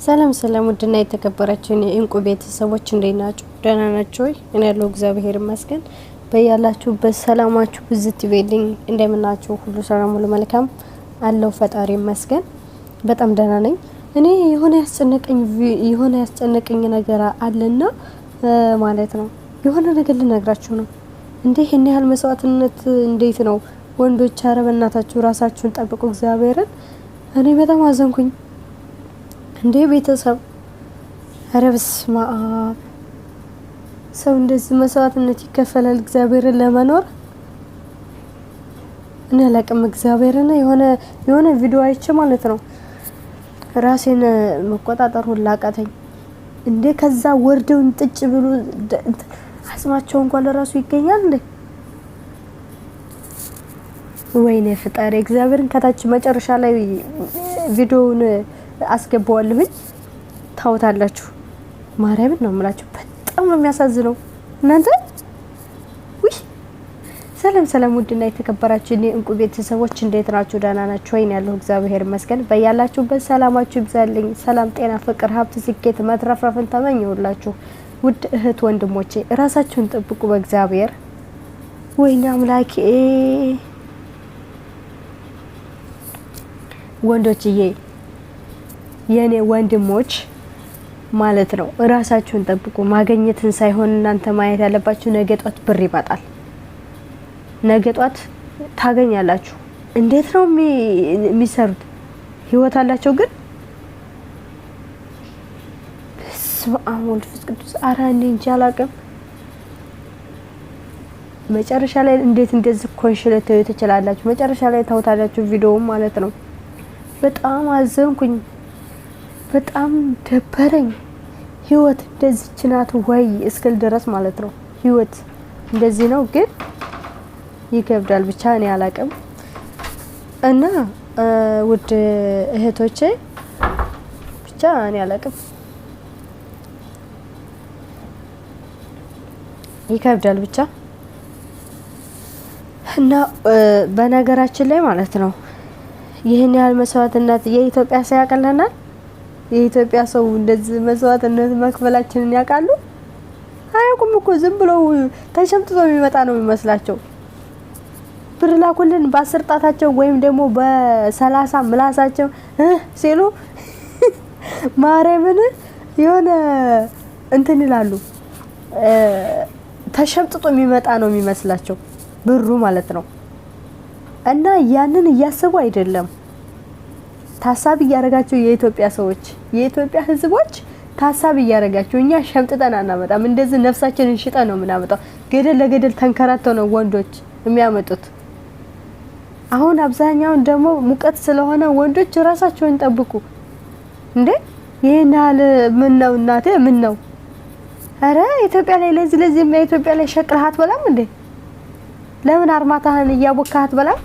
ሰላም ሰላም፣ ውድና የተከበራችሁ የእንቁ ቤተሰቦች እንዴት ናችሁ? ደህና ናችሁ ወይ? እኔ ያለው እግዚአብሔር ይመስገን። በያላችሁበት ሰላማችሁ ብዝት ይበልኝ። እንደምናችሁ ሁሉ ሰላም፣ ሁሉ መልካም አለው፣ ፈጣሪ ይመስገን። በጣም ደህና ነኝ። እኔ የሆነ ያስጨነቀኝ ነገር አለና ማለት ነው፣ የሆነ ነገር ልነግራችሁ ነው። እንዴ፣ ይሄን ያህል መስዋዕትነት እንዴት ነው? ወንዶች፣ ኧረ በእናታችሁ ራሳችሁን ጠብቁ። እግዚአብሔርን እኔ በጣም አዘንኩኝ። እንዴ ቤተሰብ፣ ኧረ በስመ አብ፣ ሰው እንደዚህ መስዋዕትነት ይከፈላል እግዚአብሔርን ለመኖር? እኔ አላቅም። እግዚአብሔርን የሆነ ቪዲዮ አይቼ ማለት ነው ራሴን መቆጣጠር ሁላ አቃተኝ። እንዴ፣ ከዛ ወርደው እንጥጭ ብሎ አጽማቸው እንኳን ለራሱ ይገኛል እንዴ? ወይኔ ፈጣሪ፣ እግዚአብሔርን ከታች መጨረሻ ላይ ቪዲዮውን አስገባዋለሁኝ፣ ታውታላችሁ። ማርያምን ነው የምላችሁ። በጣም ነው የሚያሳዝነው እናንተ። ውይ፣ ሰላም ሰላም፣ ውድና የተከበራችሁ እኔ እንቁ ቤተሰቦች እንዴት ናችሁ? ደህና ናችሁ ወይ? ያለሁ እግዚአብሔር ይመስገን። በያላችሁበት ሰላማችሁ ይብዛልኝ። ሰላም፣ ጤና፣ ፍቅር፣ ሀብት፣ ስኬት፣ መትረፍረፍን ተመኘሁላችሁ። ውድ እህት ወንድሞቼ እራሳችሁን ጠብቁ በእግዚአብሔር። ወይኔ አምላኬ፣ ወንዶችዬ፣ የኔ ወንድሞች ማለት ነው፣ እራሳችሁን ጠብቁ። ማግኘትን ሳይሆን እናንተ ማየት ያለባችሁ ነገ ጧት ብር ይመጣል። ነገ ጧት ታገኛላችሁ። እንዴት ነው የሚሰሩት? ህይወት አላቸው ግን፣ በስመ አብ ወወልድ ወመንፈስ ቅዱስ። ኧረ እኔ እንጃ አላውቅም። መጨረሻ ላይ እንዴት እንደዚህ ኮንሽ ልታዩ ትችላላችሁ? መጨረሻ ላይ ታውታላችሁ ቪዲዮው ማለት ነው። በጣም አዘንኩኝ። በጣም ደበረኝ። ህይወት እንደዚች ናት ወይ እስክል ድረስ ማለት ነው። ህይወት እንደዚህ ነው፣ ግን ይከብዳል። ብቻ እኔ አላቅም። እና ውድ እህቶቼ፣ ብቻ እኔ አላቅም፣ ይከብዳል ብቻ። እና በነገራችን ላይ ማለት ነው ይህን ያህል መስዋዕትነት የኢትዮጵያ ሰው ያቀለናል። የኢትዮጵያ ሰው እንደዚህ መስዋዕትነት መክፈላችንን ያውቃሉ? አያውቁም እኮ፣ ዝም ብለው ተሸምጥቶ የሚመጣ ነው የሚመስላቸው። ብር ላኩልን በ10 ጣታቸው ወይም ደግሞ በ30 ምላሳቸው ሲሉ ማርያምን የሆነ እንትን ይላሉ። ተሸምጥጦ የሚመጣ ነው የሚመስላቸው ብሩ ማለት ነው። እና ያንን እያሰቡ አይደለም፣ ታሳቢ እያደረጋቸው የኢትዮጵያ ሰዎች፣ የኢትዮጵያ ሕዝቦች ታሳቢ እያደረጋቸው፣ እኛ ሸምጥጠን አናመጣም። እንደዚህ ነፍሳችንን ሽጠን ነው የምናመጣው። ገደል ለገደል ተንከራተው ነው ወንዶች የሚያመጡት። አሁን አብዛኛውን ደግሞ ሙቀት ስለሆነ ወንዶች ራሳቸውን ጠብቁ። እንዴ፣ ይህን ያህል ምን ነው እናቴ፣ ምን ነው? ኧረ ኢትዮጵያ ላይ ለዚህ ለዚህ ኢትዮጵያ ላይ ሸቅለህ አትበላም እንዴ? ለምን አርማታህን እያቦካህ አትበላም?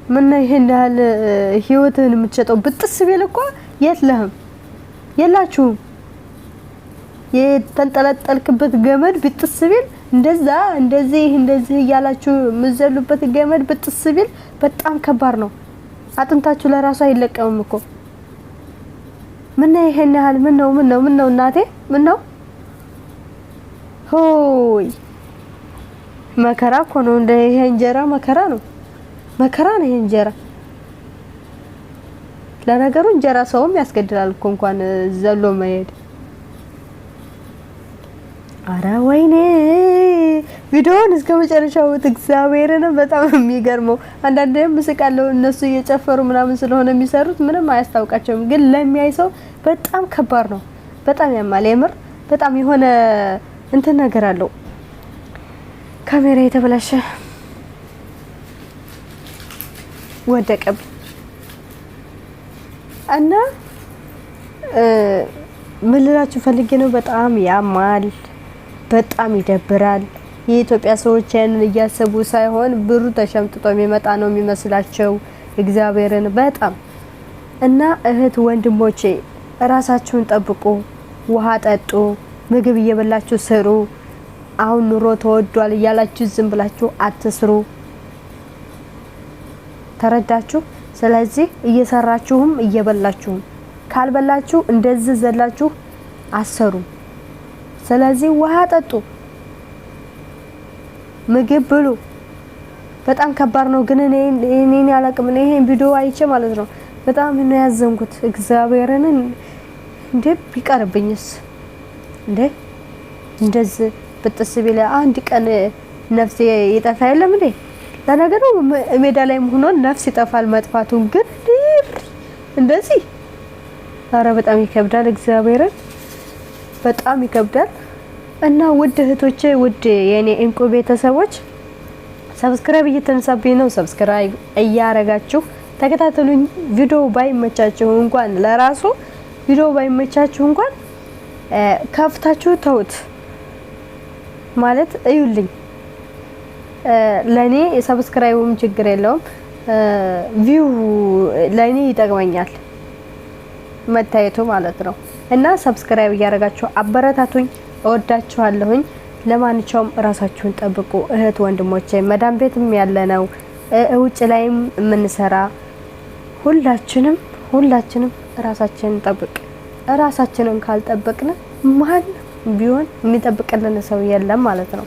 ምን ነው ይሄን ያህል ህይወትህን የምትሸጠው? ብጥስ ቢል እኮ የለህም፣ የላችሁም። የተንጠለጠልክበት ገመድ ብጥስ ቢል፣ እንደዛ እንደዚህ እንደዚህ እያላችሁ የምትዘሉበት ገመድ ብጥስ ቢል በጣም ከባድ ነው። አጥንታችሁ ለራሱ አይለቀምም እኮ። ምን ነው ይሄን ያህል? ምን ነው፣ ምን ነው፣ ምን ነው እናቴ፣ ምን ነው? ሆይ፣ መከራ እኮ ነው። እንደ ይሄ እንጀራ መከራ ነው፣ መከራ ነው ይሄ እንጀራ። ለነገሩ እንጀራ ሰውም ያስገድላል እኮ እንኳን ዘሎ መሄድ። አረ ወይኔ፣ ቪዲዮውን እስከ መጨረሻው እግዚአብሔርን በጣም የሚገርመው። አንዳንዴም ምስቃለሁ፣ እነሱ እየጨፈሩ ምናምን ስለሆነ የሚሰሩት ምንም አያስታውቃቸውም። ግን ለሚያይ ሰው በጣም ከባድ ነው። በጣም ያማል። የምር በጣም የሆነ እንትን ነገር አለው። ካሜራ የተበላሸ ወደቀብኝ። እና ምን ልላችሁ ፈልጌ ነው፣ በጣም ያማል፣ በጣም ይደብራል። የኢትዮጵያ ሰዎች ያንን እያሰቡ ሳይሆን ብሩ ተሸምጥጦ የሚመጣ ነው የሚመስላቸው። እግዚአብሔርን በጣም። እና እህት ወንድሞቼ እራሳችሁን ጠብቁ፣ ውሃ ጠጡ፣ ምግብ እየበላችሁ ስሩ። አሁን ኑሮ ተወዷል እያላችሁ ዝም ብላችሁ አትስሩ። ተረዳችሁ? ስለዚህ እየሰራችሁም እየበላችሁም ካልበላችሁ እንደዚህ ዘላችሁ አሰሩም። ስለዚህ ውሃ ጠጡ፣ ምግብ ብሉ። በጣም ከባድ ነው። ግን እኔ አላቅም። እኔ ይሄን ቪዲዮ አይቼ ማለት ነው በጣም ነው ያዘንኩት። እግዚአብሔርን እንዴ ቢቀርብኝስ እንዴ እንደዚህ ብጥስ ቢል አንድ ቀን ነፍሴ ይጠፋ የለም እንዴ? ለነገሩ ሜዳ ላይም ሆኖ ነፍስ ይጠፋል። መጥፋቱን ግን እንደዚህ አረ በጣም ይከብዳል። እግዚአብሔርን በጣም ይከብዳል። እና ውድ እህቶቼ፣ ውድ የኔ እንቁ ቤተሰቦች subscribe እየተነሳብኝ ነው። Subscribe እያረጋችሁ ተከታተሉኝ። ቪዲዮ ባይመቻችሁ እንኳን ለራሱ ቪዲዮ ባይመቻችሁ እንኳን ከፍታችሁ ተውት ማለት እዩልኝ። ለኔ subscribe ኡም ችግር የለውም፣ view ለኔ ይጠቅመኛል መታየቱ ማለት ነው። እና subscribe እያደረጋችሁ አበረታቱኝ። እወዳችኋለሁኝ። ለማንኛውም እራሳችሁን ጠብቁ እህት ወንድሞቼ፣ መዳም ቤትም ያለነው ውጭ ላይም የምንሰራ ሁላችንም እራሳችንን ጠብቅ። እራሳችንን ካልጠበቅን ማን ቢሆን የሚጠብቅልን ሰው የለም ማለት ነው።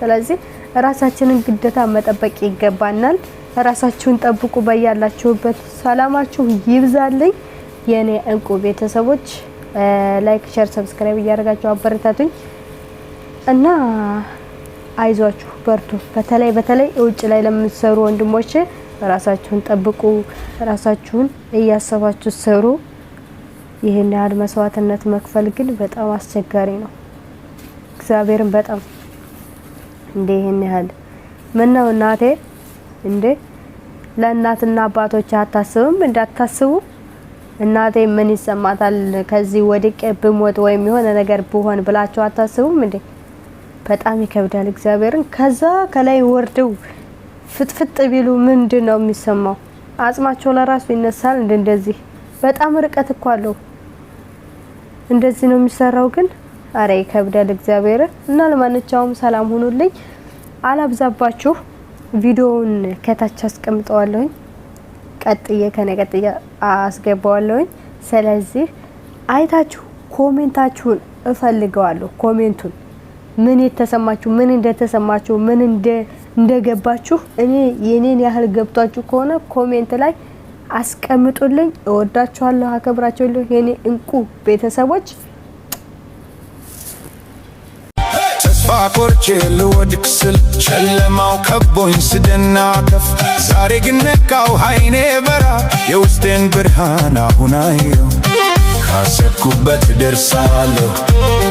ስለዚህ ራሳችንን ግዴታ መጠበቅ ይገባናል። ራሳችሁን ጠብቁ። በያላችሁበት ሰላማችሁ ይብዛልኝ የኔ እንቁ ቤተሰቦች። Like፣ share፣ subscribe እያደረጋችሁ አበረታቱኝ እና አይዟችሁ በርቱ። በተለይ በተለይ ውጭ ላይ ለምትሰሩ ወንድሞቼ ራሳችሁን ጠብቁ። ራሳችሁን እያሰባችሁ ስሩ። ይህን ያህል መስዋዕትነት መክፈል ግን በጣም አስቸጋሪ ነው። እግዚአብሔርን በጣም እንዴ ይህን ያህል ምን ነው እናቴ እንዴ ለእናትና አባቶች አታስብም? እንዳታስቡ እናቴ ምን ይሰማታል ከዚህ ወድቄ ብሞት ወይም የሆነ ነገር ብሆን ብላችሁ አታስቡም እንዴ? በጣም ይከብዳል። እግዚአብሔርን ከዛ ከላይ ወርደው ፍጥፍጥ ቢሉ ምንድን ነው የሚሰማው? አጽማቸው ለራሱ ይነሳል። እንደ እንደዚህ በጣም ርቀት እኮ አለው። እንደዚህ ነው የሚሰራው ግን አረ ይከብዳል። እግዚአብሔር እና ለማንኛውም ሰላም ሁኑልኝ። አላብዛባችሁ። ቪዲዮውን ከታች አስቀምጠዋለሁኝ። ቀጥዬ ከነ ቀጥዬ አስገባዋለሁኝ። ስለዚህ አይታችሁ comment ኣችሁን እፈልገዋለሁ። Comment ኡን ምን የተሰማችሁ ምን እንደተሰማችሁ ምን እንደገባችሁ እኔ የኔን ያህል ገብቷችሁ ከሆነ comment ላይ አስቀምጡልኝ። እወዳችኋለሁ፣ አከብራችኋለሁ የኔ እንቁ ቤተሰቦች። ተስፋ ቆርጬ ልወድቅ ስል ጨለማው ከቦኝ ስደናቀፍ፣ ዛሬ ግን ነቃው፣ አይኔ በራ፣ የውስጤን ብርሃን አሁን አየው። ካሰብኩበት ደርሳለሁ፣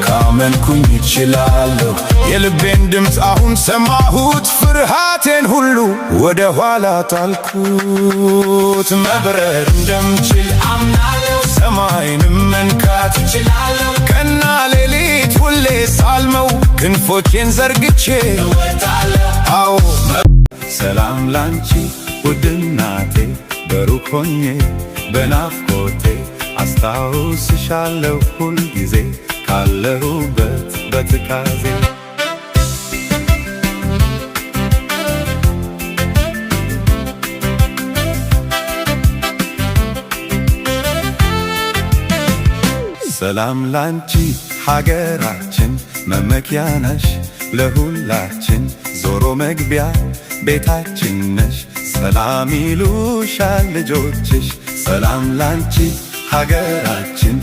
ካመንኩኝ እችላለሁ። የልቤን ድምፅ አሁን ሰማሁት፣ ፍርሃቴን ሁሉ ወደ ኋላ ጣልኩት። መብረር እንደምችል አምናለሁ፣ ሰማይንም መንካት እችላለሁ። ቀንና ሌሊት ሁሌ ሳልመው ክንፎቼን ዘርግቼ እወጣለሁ። አዎ። ሰላም ላንቺ ውድ እናቴ፣ በሩቅ ሆኜ በናፍቆቴ አስታውስሻለሁ ሁል ጊዜ ካለሁበት በትካዜ። ሰላም ላንቺ ሀገራችን፣ መመኪያ ነሽ ለሁላችን፣ ዞሮ መግቢያ ቤታችን ነሽ። ሰላም ይሉሻል ልጆችሽ። ሰላም ላንቺ ሀገራችን።